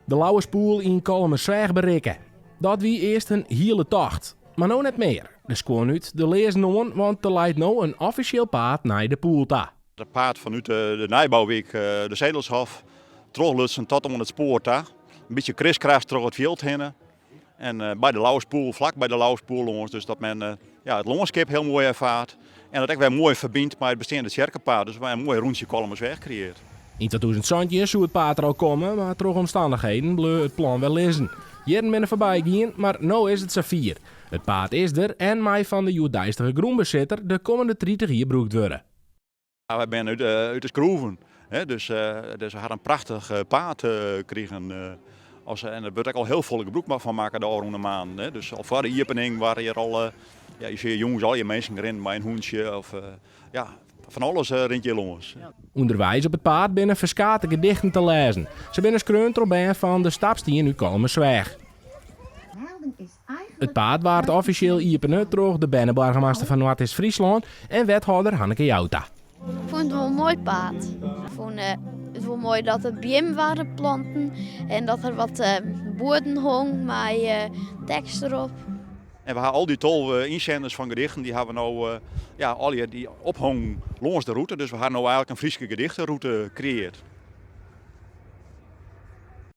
De Lauwerspoel yn Kollumersweach berikke. Dat wie earst in hiele tocht, mar no net mear. De skuon út, de learzen oan, want der leit no in offisjeel paad nei de poel ta. Dat paad fanút de nijbouwyk de Zedelshof trochlutsen tot oan it spoar ta. In bytsje kriskras troch it fjild hinne. En by de Lauwerspoel, flak by de Lauwerspoel lâns, dus dat men ja, it lânskip hiel moai erfaart. En dat ek wer moai ferbynt mei it besteande tsjerkepaad. Dus wer in moai rûntsje Kollumersweach kreëarret. Yn 2017 soe it paad der al komme, mar troch omstannichheden bleau it plan wer lizzen. Jierren binne foarby gien, mar no is it safier. It paad is der en mei fan de hjoeddeistige grûnbesitter de kommende 30 jier brûkt wurde. Wy binne út de skroeven, dus we ha in prachtich paad krigen. En der wurdt ek al hiel folle gebrûk fan makke de ôfrûne maanden. Dus al foar de iepening waren hjir al, ja, je sjogge jûns allegear minsken rinnen mei in hûntsje of ja, fan alles rint hjir lâns. Underweis op it paad binne ferskate gedichten te lêzen. Se binne skreaun troch bern fan de Stapstien út Kollumersweach. It paad waard offisjeel iepene troch de berneboargemaster fan Noardeast-Fryslân en wethâlder Hanneke Jouta. Ik fûn it wol in moai paad. Ik fûn it wol moai dat der beammen waarden planten en dat der wat buorden hong mei tekst derop. En we ha al dy 12 ynzenders fan gedichten, dy hawwe no ja, allegear dy ophongen lâns de rûte. Dus we ha no eigenlik in Fryske gedichtenrûte kreëard.